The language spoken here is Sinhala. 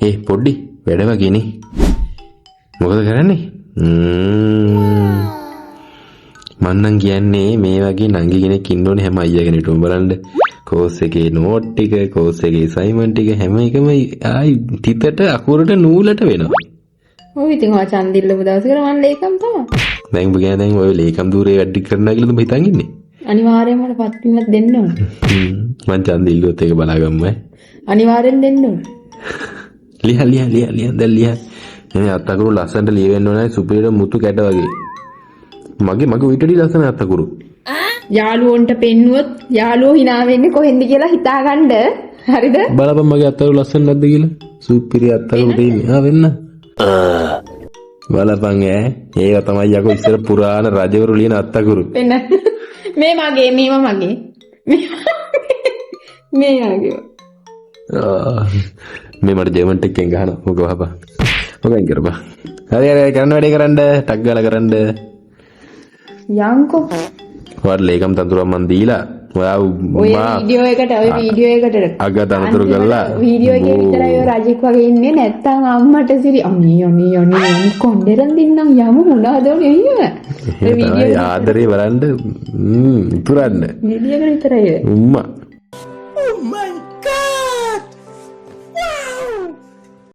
ඒ පොඩ්ඩි වැඩ වගේ නේ. මොකද කරන්නේ? මං නම් කියන්නේ මේ වගේ නංගි කෙනෙක් ඉන්න ඕනේ හැම අයියා කෙනෙක්ටම. බලන්න කෝස් එකේ නෝට් ටික, කෝස් එකේ ඇසයින්මන්ට් ටික හැම එකම ආයි තිතට අකුරට නූලට වෙනවා. ඔව්, ඉතින් ඔයා ඡන්ද ඉල්ලපු දවසකට මං ලේකම් තමයි. දැන් උඹ කියන්නේ දැන් ඔය ලේකම් දූරේ වැඩ ටික කරනවා කියලා උඹ හිතන් ඉන්නේ? අනිවාර්යෙන්ම මට පත්වීමක් දෙන්න ඕනේ. මං ඡන්ද ඉල්ලුවොත් ඒක බලාගමු ඈ. අනිවාර්යෙන් දෙන්න ඕනේ. ලියන් ලියන් ලියන් ලියන්, දැන් ලියන්. මේ අත් අකුරු ලස්සනට ලියවෙන්න ඕනේ, සුපිරියට මුතු කැට වගේ. මගේ මගේ ඊට වඩා ලස්සන අත් අකුරු. යාළුවන්ට පෙන්නුවොත් යාළුවෝ හිනා වෙන්නේ කොහෙන්ද කියලා හිතාගන්න. හරිද? බලපන් මගේ අත් අකුරු ලස්සන නැද්ද කියලා. සුපිරි අත් අකුරු තියෙන්නේ. ආ වෙන්න. බලපන් ඈ. ඒවා තමයි යකෝ ඉස්සර පුරාණ රජවරු ලියන අත් අකුරු. පෙන්න. මේ මගේ, මේව මගේ. මේ මගේ. ආ, මේ මට ජර්මන් ටෙක් එකෙන් ගහනවා. මොක වහපන්. මොක අයින් කරපන්. හරි හරි හරි, කරන්න වැඩේ කරන්න. ටක් ගාලා කරන්න. යංකෝ. ඔයාට ලේකම් තනතුරක් මං දීලා ඔයා ඔය මා වීඩියෝ එකට, ඔය වීඩියෝ එකට අග තනතුරු කරලා වීඩියෝ එකේ විතරයි ඔය රජෙක් වගේ ඉන්නේ. නැත්තම් අම්මට සිරි, අනේ අනේ අනේ අනේ, කොණ්ඩෙරන් දින්නම් යමු, මොනවද උනේ එහෙම. එහෙම තමයි ආදරේ බලන්න. ඉතුරන්න. වීඩියෝ එකට විතරයි ඔය. උම්මා.